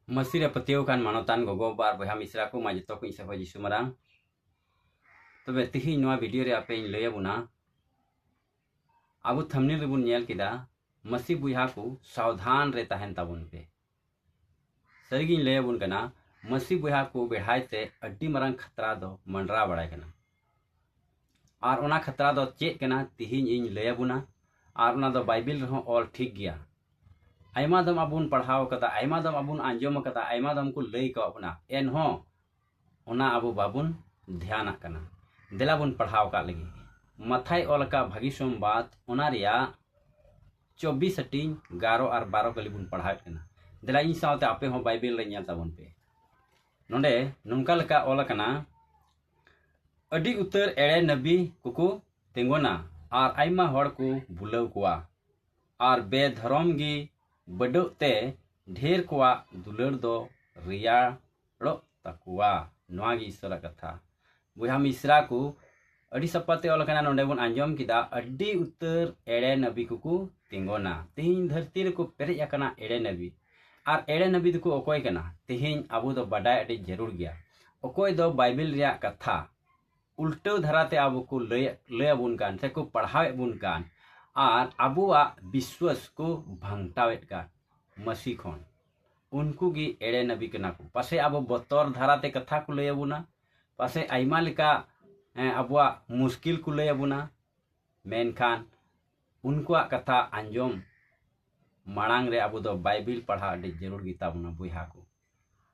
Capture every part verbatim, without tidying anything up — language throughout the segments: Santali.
ᱢᱟᱹᱥᱤ ᱨᱮ ᱯᱟᱹᱛᱭᱟᱹᱣ ᱠᱟᱱ ᱢᱟᱱᱚᱛᱟᱱ ᱜᱚᱜᱚ ᱵᱟᱵᱟ ᱟᱨ ᱵᱚᱭᱦᱟ ᱢᱤᱥᱨᱟ ᱠᱚ, ᱢᱟ ᱡᱚᱛᱚ ᱠᱚᱧ ᱥᱟᱹᱜᱩᱱ ᱡᱤᱥᱩ ᱢᱟᱨᱟᱝ᱾ ᱛᱚᱵᱮ ᱛᱤᱦᱤᱧ ᱱᱚᱣᱟ ᱵᱷᱤᱰᱤᱭᱳ ᱨᱮ ᱟᱯᱮᱧ ᱞᱟᱹᱭ ᱟᱵᱚᱱᱟ, ᱟᱵᱚ ᱛᱷᱟᱢᱱᱮᱞ ᱨᱮᱵᱚᱱ ᱧᱮᱞ ᱠᱮᱫᱟ, ᱢᱟᱹᱥᱤ ᱵᱚᱭᱦᱟ ᱠᱚ ᱥᱟᱣᱫᱷᱟᱱ ᱨᱮ ᱛᱟᱦᱮᱱ ᱛᱟᱵᱚᱱ ᱯᱮ᱾ ᱥᱟᱹᱨᱤᱜᱤᱧ ᱞᱟᱹᱭ ᱟᱵᱚᱱ ᱠᱟᱱᱟ, ᱢᱟᱹᱥᱤ ᱵᱚᱭᱦᱟ ᱠᱚ ᱵᱮᱲᱦᱟᱭ ᱛᱮ ᱟᱹᱰᱤ ᱢᱟᱨᱟᱝ ᱠᱷᱟᱛᱨᱟ ᱫᱚ ᱢᱟᱸᱰᱨᱟᱣ ᱵᱟᱲᱟᱭ ᱠᱟᱱᱟ᱾ ᱟᱨ ᱚᱱᱟ ᱠᱷᱟᱛᱨᱟ ᱫᱚ ᱪᱮᱫ ᱠᱟᱱᱟ, ᱛᱤᱦᱤᱧ ᱤᱧ ᱞᱟᱹᱭ ᱟᱵᱚᱱᱟ᱾ ᱟᱨ ᱚᱱᱟ ᱫᱚ ᱵᱟᱭᱵᱮᱞ ᱨᱮᱦᱚᱸ ᱚᱞ ᱴᱷᱤᱠ ᱜᱮᱭᱟ᱾ ᱟᱭᱢᱟ ᱫᱚᱢ ᱟᱵᱚᱱ ᱯᱟᱲᱦᱟᱣ ᱠᱟᱫᱟ, ᱟᱭᱢᱟ ᱫᱚᱢ ᱟᱵᱚᱱ ᱟᱸᱡᱚᱢ ᱠᱟᱫᱟ, ᱟᱭᱢᱟ ᱫᱚᱢ ᱠᱚ ᱞᱟᱹᱭ ᱠᱟᱣᱟᱫ ᱵᱚᱱᱟ, ᱮᱱᱦᱚᱸ ᱚᱱᱟ ᱟᱵᱚ ᱵᱟᱵᱚᱱ ᱫᱷᱮᱭᱟᱱᱟᱜ ᱠᱟᱱᱟ᱾ ᱫᱮᱞᱟ ᱵᱚᱱ ᱯᱟᱲᱦᱟᱣ ᱠᱟᱜ ᱞᱟᱹᱜᱤᱫ᱾ ᱢᱟᱛᱷᱟᱭ ᱚᱞ ᱟᱠᱟᱫ ᱵᱷᱟᱹᱜᱤ ᱥᱚᱢᱵᱟᱫ, ᱚᱱᱟ ᱨᱮᱭᱟᱜ ᱪᱚᱵᱵᱤᱥ ᱦᱟᱹᱴᱤᱧ ᱜᱟᱨᱚ ᱟᱨ ᱵᱟᱨᱚ ᱠᱟᱹᱞᱤ ᱵᱚᱱ ᱯᱟᱲᱦᱟᱣᱮᱫ ᱠᱟᱱᱟ᱾ ᱫᱮᱞᱟ ᱤᱧ ᱥᱟᱶᱛᱮ ᱟᱯᱮ ᱦᱚᱸ ᱵᱟᱭᱵᱮᱞ ᱨᱮ ᱧᱮᱞ ᱛᱟᱵᱚᱱ ᱯᱮ᱾ ᱱᱚᱰᱮ ᱱᱚᱝᱠᱟ ᱞᱮᱠᱟ ᱚᱞ ᱟᱠᱟᱱᱟ, ᱟᱹᱰᱤ ᱩᱛᱟᱹᱨ ᱮᱲᱮ ᱱᱟᱹᱵᱤ ᱠᱚᱠᱚ ᱛᱤᱸᱜᱩᱱᱟ ᱟᱨ ᱟᱭᱢᱟ ᱦᱚᱲ ᱠᱚ ᱵᱩᱞᱟᱹᱣ ᱠᱚᱣᱟ, ᱟᱨ ᱵᱮᱫᱷᱚᱨᱚᱢ ᱜᱮ ᱵᱟᱹᱰᱟᱹᱜ ᱛᱮ ᱰᱷᱮᱨ ᱠᱚᱣᱟᱜ ᱫᱩᱞᱟᱹᱲ ᱫᱚ ᱨᱮᱭᱟᱲᱚᱜ ᱛᱟᱠᱚᱣᱟ᱾ ᱱᱚᱣᱟ ᱜᱮ ᱤᱥᱚᱨᱟᱜ ᱠᱟᱛᱷᱟ᱾ ᱵᱚᱭᱦᱟ ᱢᱤᱥᱨᱟ ᱠᱚ, ᱟᱹᱰᱤ ᱥᱟᱯᱷᱟ ᱛᱮ ᱚᱞ ᱟᱠᱟᱱᱟ, ᱱᱚᱰᱮ ᱵᱚᱱ ᱟᱸᱡᱚᱢ ᱠᱮᱫᱟ, ᱟᱹᱰᱤ ᱩᱛᱟᱹᱨ ᱮᱲᱮ ᱱᱟᱹᱵᱤ ᱠᱚᱠᱚ ᱛᱤᱸᱜᱩᱱᱟ᱾ ᱛᱮᱦᱮᱧ ᱫᱷᱟᱹᱨᱛᱤ ᱨᱮᱠᱚ ᱯᱮᱨᱮᱡ ᱟᱠᱟᱱᱟ ᱮᱲᱮ ᱱᱟᱹᱵᱤ᱾ ᱟᱨ ᱮᱲᱮ ᱱᱟᱹᱵᱤ ᱫᱚᱠᱚ ᱚᱠᱚᱭ ᱠᱟᱱᱟ? ᱛᱮᱦᱮᱧ ᱟᱵᱚ ᱫᱚ ᱵᱟᱰᱟᱭ ᱟᱹᱰᱤ ᱡᱟᱹᱨᱩᱲ ᱜᱮᱭᱟ᱾ ᱚᱠᱚᱭ ᱫᱚ ᱵᱟᱭᱵᱮᱞ ᱨᱮᱭᱟᱜ ᱠᱟᱛᱷᱟ ᱩᱞᱴᱟᱹᱣ ᱫᱷᱟᱨᱟᱛᱮ ᱟᱵᱚ ᱠᱚ ᱞᱟᱹᱭ, ᱞᱟᱹᱭ ᱟᱵᱚᱱ ᱠᱟᱱ ᱥᱮ ᱠᱚ ᱯᱟᱲᱦᱟᱣᱮᱫ ᱵᱚᱱ ᱠᱟᱱ, ᱟᱨ ᱟᱵᱚᱣᱟᱜ ᱵᱤᱥᱣᱟᱥ ᱠᱚ ᱵᱷᱟᱝᱴᱟᱣᱮᱫ ᱠᱟᱱ ᱢᱟᱹᱥᱤ ᱠᱷᱚᱱ, ᱩᱱᱠᱩ ᱜᱮ ᱮᱲᱮ ᱱᱟᱹᱵᱤ ᱠᱟᱱᱟ ᱠᱚ᱾ ᱯᱟᱥᱮᱡ ᱟᱵᱚ ᱵᱚᱛᱚᱨ ᱫᱷᱟᱨᱟᱛᱮ ᱠᱟᱛᱷᱟ ᱠᱚ ᱞᱟᱹᱭ ᱟᱵᱚᱱᱟ, ᱯᱟᱥᱮᱡ ᱟᱭᱢᱟ ᱞᱮᱠᱟ, ᱮᱸ, ᱟᱵᱚᱣᱟᱜ ᱢᱩᱥᱠᱤᱞ ᱠᱚ ᱞᱟᱹᱭ ᱟᱵᱚᱱᱟ, ᱢᱮᱱᱠᱷᱟᱱ ᱩᱱᱠᱩᱣᱟᱜ ᱠᱟᱛᱷᱟ ᱟᱸᱡᱚᱢ ᱢᱟᱲᱟᱝ ᱨᱮ ᱟᱵᱚ ᱫᱚ ᱵᱟᱭᱵᱮᱞ ᱯᱟᱲᱦᱟᱣ ᱟᱹᱰᱤ ᱡᱟᱹᱨᱩᱲ ᱜᱮᱛᱟ ᱵᱚᱱᱟ, ᱵᱚᱭᱦᱟ ᱠᱚ᱾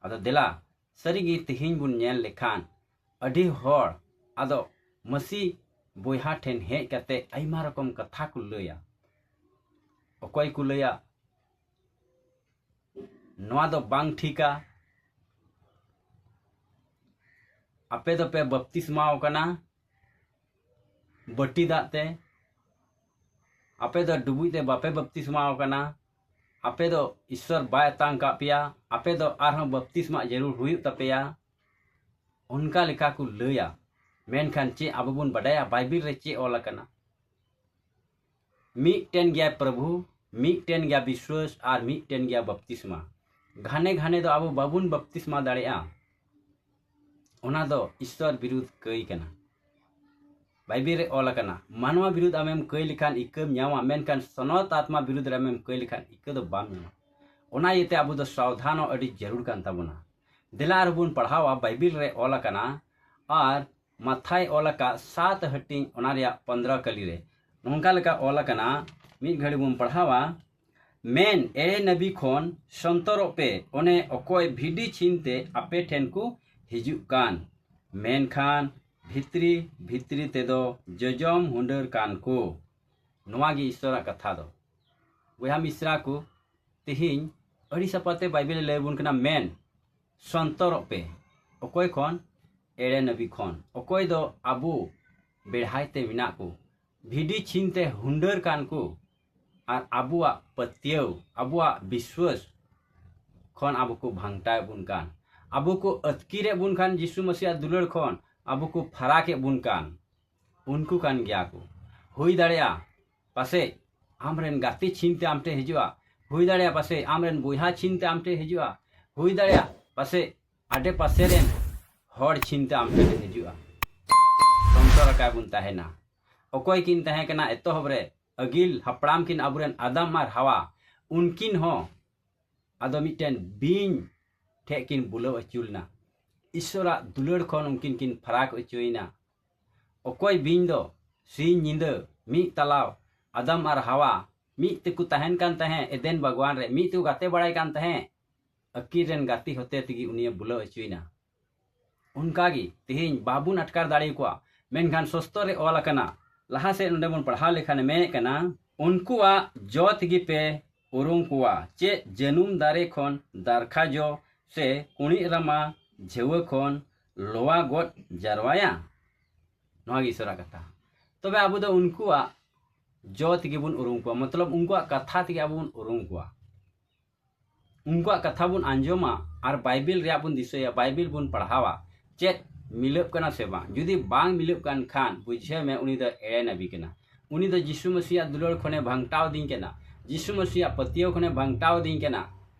ᱟᱫᱚ ᱫᱮᱞᱟ, ᱥᱟᱹᱨᱤᱜᱮ ᱛᱮᱦᱮᱧ ᱵᱚᱱ ᱧᱮᱞ ᱞᱮᱠᱷᱟᱱ, ᱟᱹᱰᱤ ᱦᱚᱲ ᱟᱫᱚ ᱢᱟᱹᱥᱤ ᱵᱚᱭᱦᱟ ᱴᱷᱮᱱ ᱦᱮᱡ ᱠᱟᱛᱮ ᱟᱭᱢᱟ ᱨᱚᱠᱚᱢ ᱠᱟᱛᱷᱟ ᱠᱚ ᱞᱟᱹᱭᱟ᱾ ᱚᱠᱚᱭ ᱠᱚ ᱞᱟᱹᱭᱟ, ᱱᱚᱣᱟ ᱫᱚ ᱵᱟᱝ ᱴᱷᱤᱠᱟ, ᱟᱯᱮ ᱫᱚᱯᱮ ᱵᱟᱯᱛᱤᱥᱢᱟᱣ ᱠᱟᱱᱟ ᱵᱟᱹᱴᱤ ᱫᱟᱜ ᱛᱮ, ᱟᱯᱮ ᱫᱚ ᱰᱩᱵᱩᱡ ᱛᱮ ᱵᱟᱯᱮ ᱵᱟᱯᱛᱤᱥᱢᱟᱣ ᱠᱟᱱᱟ, ᱟᱯᱮ ᱫᱚ ᱤᱥᱥᱚᱨ ᱵᱟᱭ ᱟᱛᱟᱝ ᱠᱟᱜ ᱯᱮᱭᱟ, ᱟᱯᱮ ᱫᱚ ᱟᱨᱦᱚᱸ ᱵᱟᱯᱛᱤᱥᱢᱟ ᱡᱟᱹᱨᱩᱲ ᱦᱩᱭᱩᱜ ᱛᱟᱯᱮᱭᱟ᱾ ᱚᱱᱠᱟ ᱞᱮᱠᱟ ᱠᱚ ᱞᱟᱹᱭᱟ, ᱢᱮᱱᱠᱷᱟᱱ ᱪᱮᱫ ᱟᱵᱚ ᱵᱚᱱ ᱵᱟᱰᱟᱭᱟ ᱵᱟᱭᱵᱮᱞ ᱨᱮ ᱪᱮᱫ ᱚᱞ ᱟᱠᱟᱱᱟ? ᱢᱤᱫᱴᱮᱱ ᱜᱮᱭᱟᱭ ᱯᱨᱚᱵᱷᱩ, ᱢᱤᱫᱴᱮᱱ ᱜᱮᱭᱟ ᱵᱤᱥᱣᱟᱥ, ᱟᱨ ᱢᱤᱫᱴᱮᱱ ᱜᱮᱭᱟ ᱵᱟᱯᱛᱤᱥᱢᱟ᱾ ᱜᱷᱟᱱᱮ ᱜᱷᱟᱱᱮ ᱫᱚ ᱟᱵᱚ ᱵᱟᱵᱚᱱ ᱵᱟᱯᱛᱤᱥᱢᱟ ᱫᱟᱲᱮᱭᱟᱜᱼᱟ᱾ ᱚᱱᱟ ᱫᱚ ᱤᱥᱥᱚᱨ ᱵᱤᱨᱩᱫᱷ ᱠᱟᱹᱭ ᱠᱟᱱᱟ᱾ ᱵᱟᱭᱵᱮᱞ ᱨᱮ ᱚᱞ ᱟᱠᱟᱱᱟ, ᱢᱟᱱᱣᱟ ᱵᱤᱨᱩᱫᱷ ᱟᱢᱮᱢ ᱠᱟᱹᱭ ᱞᱮᱠᱷᱟᱱ ᱤᱠᱟᱹᱢ ᱧᱟᱢᱟ, ᱢᱮᱱᱠᱷᱟᱱ ᱥᱚᱱᱚᱛ ᱟᱛᱢᱟ ᱵᱤᱨᱩᱫᱷ ᱨᱮ ᱟᱢᱮᱢ ᱠᱟᱹᱭ ᱞᱮᱠᱷᱟᱱ ᱤᱠᱟᱹ ᱫᱚ ᱵᱟᱢ ᱧᱟᱢᱟ᱾ ᱚᱱᱟ ᱤᱭᱟᱹᱛᱮ ᱟᱵᱚ ᱫᱚ ᱥᱟᱵᱫᱷᱟᱱᱚᱜ ᱟᱹᱰᱤ ᱡᱟᱹᱨᱩᱲ ᱠᱟᱱ ᱛᱟᱵᱚᱱᱟ᱾ ᱫᱮᱞᱟ ᱟᱨᱦᱚᱸ ᱵᱚᱱ ᱯᱟᱲᱦᱟᱣᱟ, ᱵᱟᱭᱵᱮᱞ ᱨᱮ ᱚᱞ ᱟᱠᱟᱱᱟ, ᱟᱨ ᱢᱟᱛᱷᱟᱭ ᱚᱞ ᱟᱠᱟᱫ ᱥᱟᱛ ᱦᱟᱹᱴᱤᱧ, ᱚᱱᱟ ᱨᱮᱭᱟᱜ ᱯᱚᱱᱫᱽᱨᱚ ᱠᱟᱹᱞᱤ ᱨᱮ ᱱᱚᱝᱠᱟ ᱞᱮᱠᱟ ᱚᱞ ᱟᱠᱟᱱᱟ, ᱢᱤᱫ ᱜᱷᱟᱹᱲᱤ ᱵᱚᱱ ᱯᱟᱲᱦᱟᱣᱟ, ᱢᱮᱱ, ᱮᱲᱮ ᱱᱟᱵᱤ ᱠᱷᱚᱱ ᱥᱚᱱᱛᱚᱨᱚᱜ ᱯᱮ, ᱚᱱᱮ ᱚᱠᱚᱭ ᱵᱷᱤᱰᱤ ᱪᱷᱤᱱ ᱛᱮ ᱟᱯᱮ ᱴᱷᱮᱱ ᱠᱚ ᱦᱤᱡᱩᱜ ᱠᱟᱱ, ᱢᱮᱱᱠᱷᱟᱱ ᱵᱷᱤᱛᱨᱤ ᱵᱷᱤᱛᱨᱤ ᱛᱮᱫᱚ ᱡᱚᱡᱚᱢ ᱦᱩᱸᱰᱟᱹᱨ ᱠᱟᱱ ᱠᱚ᱾ ᱱᱚᱣᱟ ᱜᱮ ᱤᱥᱥᱚᱨᱟᱜ ᱠᱟᱛᱷᱟ ᱫᱚ᱾ ᱵᱚᱭᱦᱟ ᱢᱤᱥᱨᱟ ᱠᱚ, ᱛᱮᱦᱮᱧ ᱟᱹᱰᱤ ᱥᱟᱯᱷᱟ ᱛᱮ ᱵᱟᱭᱵᱮᱞ ᱮ ᱞᱟᱹᱭ ᱟᱵᱚᱱ ᱠᱟᱱᱟ, ᱢᱮᱱ, ᱥᱚᱱᱛᱚᱨᱚᱜ ᱯᱮ᱾ ᱚᱠᱚᱭ ᱠᱷᱚᱱ? ᱮᱲᱮ ᱱᱟᱵᱤ ᱠᱷᱚᱱ᱾ ᱚᱠᱚᱭ ᱫᱚ ᱟᱵᱚ ᱵᱮᱲᱦᱟᱭ ᱛᱮ ᱢᱮᱱᱟᱜ ᱠᱚ, ᱵᱷᱤᱰᱤ ᱪᱷᱤᱱ ᱛᱮ ᱦᱩᱸᱰᱟᱹᱨ ᱠᱟᱱ ᱠᱚ, ᱟᱨ ᱟᱵᱚᱣᱟᱜ ᱯᱟᱹᱛᱭᱟᱹᱣ, ᱟᱵᱚᱣᱟᱜ ᱵᱤᱥᱣᱟᱹᱥ ᱠᱷᱚᱱ ᱟᱵᱚ ᱠᱚ ᱵᱷᱟᱝᱴᱟᱣᱮᱫ ᱵᱚᱱ ᱠᱟᱱ, ᱟᱵᱚ ᱠᱚ ᱟᱹᱛᱠᱤᱨᱮᱫ ᱵᱚᱱ ᱠᱟᱱ, ᱡᱤᱥᱩ ᱢᱟᱹᱥᱤᱭᱟᱜ ᱫᱩᱞᱟᱹᱲ ᱠᱷᱚᱱ ᱟᱵᱚ ᱠᱚ ᱯᱷᱟᱨᱟᱠᱮᱫ ᱵᱚᱱ ᱠᱟᱱ, ᱩᱱᱠᱩ ᱠᱟᱱ ᱜᱮᱭᱟ ᱠᱚ᱾ ᱦᱩᱭ ᱫᱟᱲᱮᱭᱟᱜᱼᱟ ᱯᱟᱥᱮᱡ ᱟᱢᱨᱮᱱ ᱜᱟᱛᱮ ᱪᱷᱤᱱ ᱛᱮ ᱟᱢ ᱴᱷᱮᱱ ᱦᱤᱡᱩᱜᱼᱟ, ᱦᱩᱭ ᱫᱟᱲᱮᱭᱟᱜᱼᱟ ᱯᱟᱥᱮᱡ ᱟᱢᱨᱮᱱ ᱵᱚᱭᱦᱟ ᱪᱷᱤᱱ ᱛᱮ ᱟᱢ ᱴᱷᱮᱱ ᱦᱤᱡᱩᱜᱼᱟ, ᱦᱩᱭ ᱫᱟᱲᱮᱭᱟᱜᱼᱟ ᱯᱟᱥᱮᱡ ᱟᱰᱮ ᱯᱟᱥᱮ ᱨᱮᱱ ᱦᱚᱲ ᱪᱷᱤᱱ ᱛᱮ ᱟᱢ ᱴᱷᱮᱱ ᱦᱤᱡᱩᱜᱼᱟ᱾ ᱥᱚᱱᱛᱚᱨ ᱟᱠᱟᱭ ᱵᱚᱱ ᱛᱟᱦᱮᱱᱟ᱾ ᱚᱠᱚᱭ ᱠᱤᱱ ᱛᱟᱦᱮᱸ ᱠᱟᱱᱟ ᱮᱛᱚᱦᱚᱵ ᱨᱮ? ᱟᱹᱜᱤᱞ ᱦᱟᱯᱲᱟᱢ ᱠᱤᱱ, ᱟᱵᱚᱨᱮᱱ ᱟᱫᱟᱢ ᱟᱨ ᱦᱟᱣᱟ, ᱩᱱᱠᱤᱱ ᱦᱚᱸ ᱟᱫᱚ ᱢᱤᱫᱴᱮᱱ ᱵᱤᱧ ᱴᱷᱮᱡ ᱠᱤᱱ ᱵᱩᱞᱟᱹᱣ ᱟᱹᱪᱩᱨ ᱞᱮᱱᱟ᱾ ᱤᱥᱥᱚᱨᱟᱜ ᱫᱩᱞᱟᱹᱲ ᱠᱷᱚᱱ ᱩᱱᱠᱤᱱ ᱠᱤᱱ ᱯᱷᱟᱨᱟᱠ ᱚᱪᱚᱭᱮᱱᱟ᱾ ᱚᱠᱚᱭ ᱵᱤᱧ ᱫᱚ ᱥᱤᱧ ᱧᱤᱫᱟᱹ ᱢᱤᱫ ᱛᱟᱞᱟᱣ ᱟᱫᱟᱢ ᱟᱨ ᱦᱟᱣᱟ ᱢᱤᱫ ᱛᱮᱠᱚ ᱛᱟᱦᱮᱱ ᱠᱟᱱ ᱛᱟᱦᱮᱸᱫ, ᱮᱫᱮᱱ ᱵᱟᱜᱽᱣᱟᱱ ᱨᱮ ᱢᱤᱫ ᱛᱮᱠᱚ ᱜᱟᱛᱮ ᱵᱟᱲᱟᱭ ᱠᱟᱱ ᱛᱟᱦᱮᱸᱫ, ᱟᱹᱠᱤᱞ ᱨᱮᱱ ᱜᱟᱛᱮ ᱦᱚᱛᱮ ᱛᱮᱜᱮ ᱩᱱᱤᱭᱮ ᱵᱩᱞᱟᱹᱣ ᱚᱪᱚᱭᱮᱱᱟ᱾ ᱚᱱᱠᱟᱜᱮ ᱛᱮᱦᱮᱧ ᱵᱟᱵᱚᱱ ᱟᱴᱠᱟᱨ ᱫᱟᱲᱮ ᱟᱠᱚᱣᱟ, ᱢᱮᱱᱠᱷᱟᱱ ᱥᱚᱥᱛᱚᱨ ᱨᱮ ᱚᱞ ᱟᱠᱟᱱᱟ, ᱞᱟᱦᱟ ᱥᱮᱫ ᱱᱚᱰᱮ ᱵᱚᱱ ᱯᱟᱲᱦᱟᱣ ᱞᱮᱠᱷᱟᱱ ᱢᱮᱱᱮᱫ ᱠᱟᱱᱟ, ᱩᱱᱠᱩᱣᱟᱜ ᱡᱚ ᱛᱮᱜᱮ ᱯᱮ ᱩᱨᱩᱢ ᱠᱚᱣᱟ, ᱪᱮᱫ ᱡᱟᱹᱱᱩᱢ ᱫᱟᱨᱮ ᱠᱷᱚᱱ ᱫᱟᱨᱠᱷᱟ ᱡᱚ ᱥᱮ ᱠᱩᱬᱤᱫ ᱨᱟᱢᱟ ᱡᱷᱟᱹᱣᱟᱹ ᱠᱷᱚᱱ ᱞᱚᱣᱟ ᱜᱚᱫ ᱡᱟᱨᱣᱟᱭᱟ? ᱱᱚᱣᱟ ᱜᱮ ᱤᱥᱚᱨᱟᱜ ᱠᱟᱛᱷᱟ᱾ ᱛᱚᱵᱮ ᱟᱵᱚ ᱫᱚ ᱩᱱᱠᱩᱣᱟᱜ ᱡᱚ ᱛᱮᱜᱮ ᱵᱚᱱ ᱩᱨᱩᱢ ᱠᱚᱣᱟ, ᱢᱚᱛᱞᱚᱵ ᱩᱱᱠᱩᱣᱟᱜ ᱠᱟᱛᱷᱟ ᱛᱮᱜᱮ ᱟᱵᱚ ᱵᱚᱱ ᱩᱨᱩᱢ ᱠᱚᱣᱟ᱾ ᱩᱱᱠᱩᱣᱟᱜ ᱠᱟᱛᱷᱟ ᱵᱚᱱ ᱟᱸᱡᱚᱢᱟ ᱟᱨ ᱵᱟᱭᱵᱮᱞ ᱨᱮᱭᱟᱜ ᱵᱚᱱ ᱫᱤᱥᱟᱹᱭᱟ, ᱵᱟᱭᱵᱮᱞ ᱵᱚᱱ ᱯᱟᱲᱦᱟᱣᱟ, ᱪᱮᱫ ᱢᱤᱞᱟᱹᱜ ᱠᱟᱱᱟ ᱥᱮ ᱵᱟᱝ᱾ ᱡᱩᱫᱤ ᱵᱟᱝ ᱢᱤᱞᱟᱹᱜ ᱠᱟᱱ ᱠᱷᱟᱱ, ᱵᱩᱡᱷᱟᱹᱣ ᱢᱮ ᱩᱱᱤ ᱫᱚ ᱮᱲᱮ ᱱᱟᱵᱤ ᱠᱟᱱᱟ᱾ ᱩᱱᱤ ᱫᱚ ᱡᱤᱥᱩ ᱢᱟᱹᱥᱤᱭᱟᱜ ᱫᱩᱞᱟᱹᱲ ᱠᱷᱚᱱᱮ ᱵᱷᱟᱝᱴᱟᱣ ᱫᱤᱧ ᱠᱟᱱᱟ, ᱡᱤᱥᱩ ᱢᱟᱹᱥᱤᱭᱟᱜ ᱯᱟᱹᱛᱭᱟᱹᱣ ᱠᱷᱚᱱᱮ ᱵᱷᱟᱝᱴᱟᱣ ᱫᱤᱧ ᱠᱟᱱᱟ᱾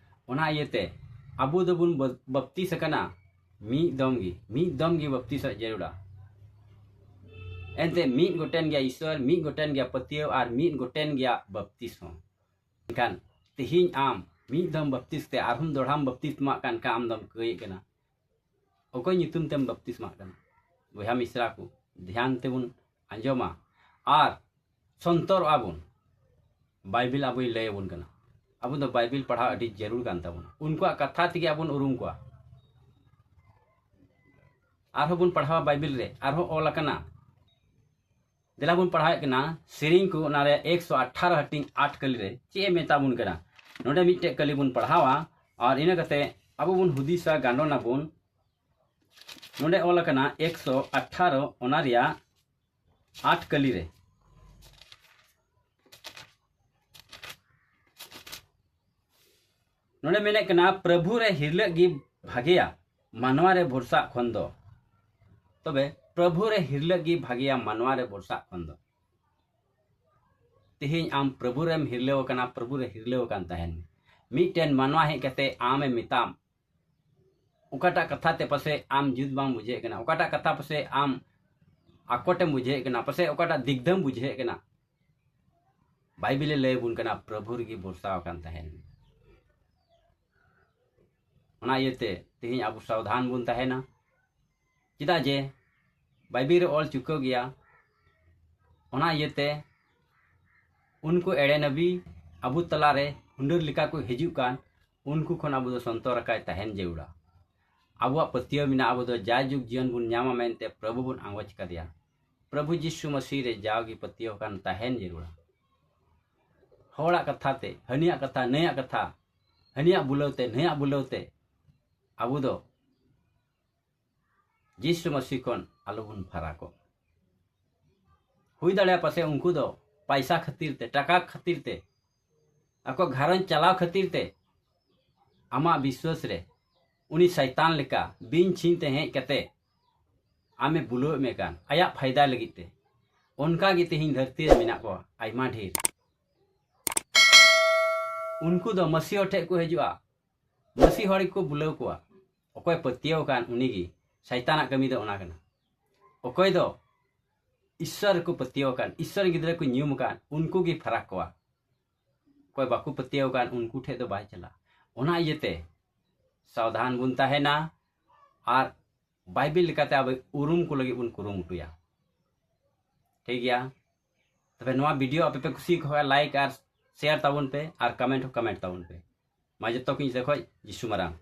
ᱚᱱᱟ ᱤᱭᱟᱹᱛᱮ ᱟᱵᱚ ᱫᱚᱵᱚᱱ ᱵᱟᱯ- ᱵᱟᱯᱛᱤᱥ ᱟᱠᱟᱱᱟ ᱢᱤᱫ ᱫᱚᱢ ᱜᱮ, ᱢᱤᱫ ᱫᱚᱢ ᱜᱮ ᱵᱟᱯᱛᱤᱥᱚᱜ ᱡᱟᱹᱨᱩᱲᱟ᱾ ᱮᱱᱛᱮ ᱢᱤᱫ ᱜᱚᱴᱮᱱ ᱜᱮᱭᱟ ᱤᱥᱚᱨ, ᱢᱤᱫ ᱜᱚᱴᱮᱱ ᱜᱮᱭᱟ ᱯᱟᱹᱛᱭᱟᱹᱣ ᱟᱨ ᱢᱤᱫ ᱜᱚᱴᱮᱱ ᱜᱮᱭᱟ ᱵᱟᱯᱛᱤᱥ ᱦᱚᱸ᱾ ᱮᱱᱠᱷᱟᱱ ᱛᱮᱦᱮᱧ ᱟᱢ ᱢᱤᱫ ᱫᱚᱢ ᱵᱟᱯᱛᱤᱥ ᱛᱮ ᱟᱨᱦᱚᱸ ᱫᱚᱲᱦᱟᱢ ᱵᱟᱯᱛᱤᱥᱢᱟᱜ ᱠᱟᱱ ᱠᱷᱟᱱ ᱟᱢ ᱫᱚᱢ ᱠᱟᱹᱭᱮᱫ ᱠᱟᱱᱟ᱾ ᱚᱠᱚᱭ ᱧᱩᱛᱩᱢ ᱛᱮᱢ ᱵᱟᱯᱛᱤᱥᱢᱟᱜ ᱠᱟᱱᱟ? ᱵᱚᱭᱦᱟ ᱢᱤᱥᱨᱟ ᱠᱚ, ᱫᱷᱮᱭᱟᱱ ᱛᱮᱵᱚᱱ ᱟᱸᱡᱚᱢᱟ ᱟᱨ ᱥᱚᱱᱛᱚᱨᱚᱜᱼᱟ ᱵᱚᱱ᱾ ᱵᱟᱭᱵᱤᱞ ᱟᱵᱚᱭ ᱞᱟᱹᱭ ᱟᱵᱚᱱ ᱠᱟᱱᱟ᱾ ᱟᱵᱚ ᱫᱚ ᱵᱟᱭᱵᱤᱞ ᱯᱟᱲᱦᱟᱣ ᱟᱹᱰᱤ ᱡᱟᱹᱨᱩᱲ ᱠᱟᱱ ᱛᱟᱵᱚᱱᱟ᱾ ᱩᱱᱠᱩᱣᱟᱜ ᱠᱟᱛᱷᱟ ᱛᱮᱜᱮ ᱟᱵᱚᱱ ᱩᱨᱩᱢ ᱠᱚᱣᱟ᱾ ᱟᱨᱦᱚᱸ ᱵᱚᱱ ᱯᱟᱲᱦᱟᱣᱟ ᱵᱟᱭᱵᱤᱞ ᱨᱮ, ᱟᱨᱦᱚᱸ ᱚᱞ ᱟᱠᱟᱱᱟ᱾ ᱫᱮᱞᱟ ᱵᱚᱱ ᱯᱟᱲᱦᱟᱣᱮᱫ ᱠᱟᱱᱟ ᱥᱮᱨᱮᱧ ᱠᱚ, ᱚᱱᱟ ᱨᱮ ᱮᱠᱥᱚ ᱟᱴᱷᱟᱨᱚ ᱦᱟᱹᱴᱤᱧ ᱟᱴ ᱠᱟᱹᱞᱤ ᱨᱮ ᱪᱮᱫ ᱮ ᱢᱮᱛᱟ ᱵᱚᱱ ᱠᱟᱱᱟ᱾ ᱱᱚᱰᱮ ᱢᱤᱫᱴᱮᱡ ᱠᱟᱹᱞᱤ ᱵᱚᱱ ᱯᱟᱲᱦᱟᱣᱟ ᱟᱨ ᱤᱱᱟᱹ ᱠᱟᱛᱮ ᱟᱵᱚ ᱵᱚᱱ ᱦᱩᱫᱤᱥᱟ, ᱜᱟᱸᱰᱚᱱ ᱟᱵᱚᱱ᱾ ᱱᱚᱰᱮ ᱚᱞ ᱟᱠᱟᱱᱟ ᱮᱠᱥᱚ ᱟᱴᱷᱟᱨᱚ, ᱚᱱᱟ ᱨᱮᱭᱟᱜ ᱟᱴ ᱠᱟᱹᱞᱤ ᱨᱮ᱾ ᱱᱚᱰᱮ ᱢᱮᱱᱮᱫ ᱠᱟᱱᱟ, ᱯᱨᱚᱵᱷᱩ ᱨᱮ ᱦᱤᱨᱞᱟᱹᱜ ᱜᱮ ᱵᱷᱟᱜᱮᱭᱟ ᱢᱟᱱᱣᱟ ᱨᱮ ᱵᱷᱚᱨᱥᱟᱜ ᱠᱷᱚᱱ ᱫᱚ᱾ ᱛᱚᱵᱮ ᱯᱨᱚᱵᱷᱩ ᱨᱮ ᱦᱤᱨᱞᱟᱹᱜ ᱜᱮ ᱵᱷᱟᱜᱮᱭᱟ ᱢᱟᱱᱣᱟ ᱨᱮ ᱵᱷᱚᱨᱥᱟᱜ ᱠᱷᱚᱱ ᱫᱚ᱾ ᱛᱮᱦᱮᱧ ᱟᱢ ᱯᱨᱚᱵᱷᱩ ᱨᱮᱢ ᱦᱤᱨᱞᱟᱹᱣ ᱟᱠᱟᱱᱟ, ᱯᱨᱚᱵᱷᱩ ᱨᱮ ᱦᱤᱨᱞᱟᱹᱣ ᱟᱠᱟᱱ ᱛᱟᱦᱮᱱ ᱢᱮ᱾ ᱢᱤᱫᱴᱮᱱ ᱢᱟᱱᱣᱟ ᱦᱮᱡ ᱠᱟᱛᱮ ᱟᱢᱮ ᱢᱮᱛᱟᱢ, ᱚᱠᱟᱴᱟᱜ ᱠᱟᱛᱷᱟ ᱛᱮ ᱯᱟᱥᱮ ᱟᱢ ᱡᱩᱛ ᱵᱟᱢ ᱵᱩᱡᱷᱟᱹᱣᱮᱫ ᱠᱟᱱᱟ, ᱚᱠᱟᱴᱟᱜ ᱠᱟᱛᱷᱟ ᱯᱟᱥᱮ ᱟᱢ ᱟᱠᱚᱴᱮᱢ ᱵᱩᱡᱷᱟᱹᱣᱮᱫ ᱠᱟᱱᱟ, ᱯᱟᱥᱮ ᱚᱠᱟᱴᱟᱜ ᱫᱤᱜᱫᱷᱟᱹᱢ ᱵᱩᱡᱷᱟᱹᱣᱮᱫ ᱠᱟᱱᱟ, ᱵᱟᱭᱵᱤᱞᱮ ᱞᱟᱹᱭ ᱟᱵᱚᱱ ᱠᱟᱱᱟ, ᱯᱨᱚᱵᱷᱩ ᱨᱮᱜᱮ ᱵᱷᱚᱨᱥᱟ ᱟᱠᱟᱱ ᱛᱟᱦᱮᱱ ᱢᱮ᱾ ᱚᱱᱟ ᱤᱭᱟᱹᱛᱮ ᱛᱮᱦᱮᱧ ᱟᱵᱚ ᱥᱟᱵᱫᱷᱟᱱ ᱵᱚᱱ ᱛᱟᱦᱮᱱᱟ᱾ ᱪᱮᱫᱟᱜ ᱡᱮ ᱵᱟᱭᱵᱤᱞ ᱨᱮ ᱚᱞ ᱪᱩᱠᱟᱹᱣ ᱜᱮᱭᱟ᱾ ᱚᱱᱟ ᱤᱭᱟᱹᱛᱮ ᱩᱱᱠᱩ ᱮᱲᱮ ᱱᱟᱵᱤ ᱟᱵᱚ ᱛᱟᱞᱟᱨᱮ ᱦᱩᱰᱟᱹᱨ ᱞᱮᱠᱟ ᱠᱚ ᱦᱤᱡᱩᱜ ᱠᱟᱱ, ᱩᱱᱠᱩ ᱠᱷᱚᱱ ᱟᱵᱚ ᱫᱚ ᱥᱚᱱᱛᱚᱨ ᱟᱠᱟᱭ ᱛᱟᱦᱮᱱ ᱡᱟᱹᱨᱩᱲᱟ᱾ ᱟᱵᱚᱣᱟᱜ ᱯᱟᱹᱛᱭᱟᱹᱣ ᱢᱮᱱᱟᱜᱼᱟ, ᱟᱵᱚ ᱫᱚ ᱡᱟᱭᱡᱩᱜᱽ ᱡᱤᱭᱚᱱ ᱵᱚᱱ ᱧᱟᱢᱟ ᱢᱮᱱᱛᱮ ᱯᱨᱚᱵᱷᱩ ᱵᱚᱱ ᱟᱸᱜᱚᱪ ᱠᱟᱫᱮᱭᱟ᱾ ᱯᱨᱚᱵᱷᱩ ᱡᱤᱥᱩ ᱢᱟᱹᱥᱤ ᱨᱮ ᱡᱟᱣᱜᱮ ᱯᱟᱹᱛᱭᱟᱹᱣ ᱠᱟᱱ ᱛᱟᱦᱮᱱ ᱡᱟᱹᱨᱩᱲᱟ᱾ ᱦᱚᱲᱟᱜ ᱠᱟᱛᱷᱟ ᱛᱮ, ᱦᱟᱹᱱᱤᱭᱟᱜ ᱠᱟᱛᱷᱟ, ᱱᱟᱹᱭᱟᱜ ᱠᱟᱛᱷᱟ, ᱦᱟᱹᱱᱤᱭᱟᱜ ᱵᱩᱞᱟᱹᱣ ᱛᱮ, ᱱᱟᱹᱭᱟᱜ ᱵᱩᱞᱟᱹᱣ ᱛᱮ ᱟᱵᱚ ᱫᱚ ᱡᱤᱥᱩ ᱢᱟᱹᱥᱤ ᱠᱷᱚᱱ ᱟᱞᱚᱵᱚᱱ ᱯᱷᱟᱨᱟᱠᱚᱜ᱾ ᱦᱩᱭ ᱫᱟᱲᱮᱭᱟᱜᱼᱟ ᱯᱟᱥᱮ ᱩᱱᱠᱩ ᱫᱚ ᱯᱟᱭᱥᱟ ᱠᱷᱟᱹᱛᱤᱨ ᱛᱮ, ᱴᱟᱠᱟ ᱠᱷᱟᱹᱛᱤᱨ ᱛᱮ, ᱟᱠᱚ ᱜᱷᱟᱨᱚᱸᱡᱽ ᱪᱟᱞᱟᱣ ᱠᱷᱟᱹᱛᱤᱨ ᱛᱮ ᱟᱢᱟᱜ ᱵᱤᱥᱣᱟᱥ ᱨᱮ ᱩᱱᱤ ᱥᱟᱭᱛᱟᱱ ᱞᱮᱠᱟ ᱵᱤᱧ ᱪᱷᱤᱝ ᱛᱮ ᱦᱮᱡ ᱠᱟᱛᱮ ᱟᱢᱮ ᱵᱩᱞᱟᱹᱣᱮᱫ ᱢᱮ ᱠᱟᱱ ᱟᱭᱟᱜ ᱯᱷᱟᱭᱫᱟ ᱞᱟᱹᱜᱤᱫ ᱛᱮ᱾ ᱚᱱᱠᱟ ᱜᱮ ᱛᱮᱦᱮᱧ ᱫᱷᱟᱹᱨᱛᱤ ᱨᱮ ᱢᱮᱱᱟᱜ ᱠᱚᱣᱟ ᱟᱭᱢᱟ ᱰᱷᱮᱨ᱾ ᱩᱱᱠᱩ ᱫᱚ ᱢᱟᱹᱥᱤ ᱦᱚᱲ ᱴᱷᱮᱡ ᱠᱚ ᱦᱤᱡᱩᱜᱼᱟ, ᱢᱟᱹᱥᱤ ᱦᱚᱲ ᱜᱮᱠᱚ ᱵᱩᱞᱟᱹᱣ ᱠᱚᱣᱟ᱾ ᱚᱠᱚᱭ ᱯᱟᱹᱛᱭᱟᱹᱣ ᱟᱠᱟᱱ ᱩᱱᱤ ᱜᱮ᱾ ᱥᱟᱭᱛᱟᱱᱟᱜ ᱠᱟᱹᱢᱤ ᱫᱚ ᱚᱱᱟ ᱠᱟᱱᱟ᱾ ᱚᱠᱚᱭ ᱫᱚ ᱤᱥᱥᱚᱨ ᱨᱮᱠᱚ ᱯᱟᱹᱛᱭᱟᱹᱣ ᱟᱠᱟᱱ, ᱤᱥᱥᱚᱨ ᱜᱤᱫᱽᱨᱟᱹ ᱠᱚ ᱧᱩᱢ ᱟᱠᱟᱱ, ᱩᱱᱠᱩ ᱜᱮ ᱯᱷᱟᱨᱟᱠ ᱠᱚᱣᱟ᱾ ᱚᱠᱚᱭ ᱵᱟᱠᱚ ᱯᱟᱹᱛᱭᱟᱹᱣ ᱟᱠᱟᱱ, ᱩᱱᱠᱩ ᱴᱷᱮᱡ ᱫᱚ ᱵᱟᱭ ᱪᱟᱞᱟᱜᱼᱟ᱾ ᱚᱱᱟ ᱤᱭᱟᱹᱛᱮ ᱥᱟᱵᱫᱷᱟᱱ ᱵᱚᱱ ᱛᱟᱦᱮᱱᱟ ᱟᱨ ᱵᱟᱭᱵᱮᱞ ᱞᱮᱠᱟᱛᱮ ᱟᱵᱚ ᱩᱨᱩᱢ ᱠᱚ ᱞᱟᱹᱜᱤᱫ ᱵᱚᱱ ᱠᱩᱨᱩᱢᱩᱴᱩᱭᱟ᱾ ᱴᱷᱤᱠ ᱜᱮᱭᱟ? ᱛᱚᱵᱮ ᱱᱚᱣᱟ ᱵᱷᱤᱰᱤᱭᱳ ᱟᱯᱮ ᱯᱮ ᱠᱩᱥᱤ ᱠᱷᱟᱱ ᱞᱟᱭᱤᱠ ᱟᱨ ᱥᱮᱭᱟᱨ ᱛᱟᱵᱚᱱ ᱯᱮ ᱟᱨ ᱠᱚᱢᱮᱱᱴ ᱦᱚᱸ ᱠᱚᱢᱮᱱᱴ ᱛᱟᱵᱚᱱ ᱯᱮ᱾ ᱢᱟ ᱡᱚᱛᱚ ᱠᱚ ᱤᱧ ᱥᱮᱫ ᱠᱷᱚᱡ ᱡᱤᱥᱩ ᱢᱟᱨᱟᱝ᱾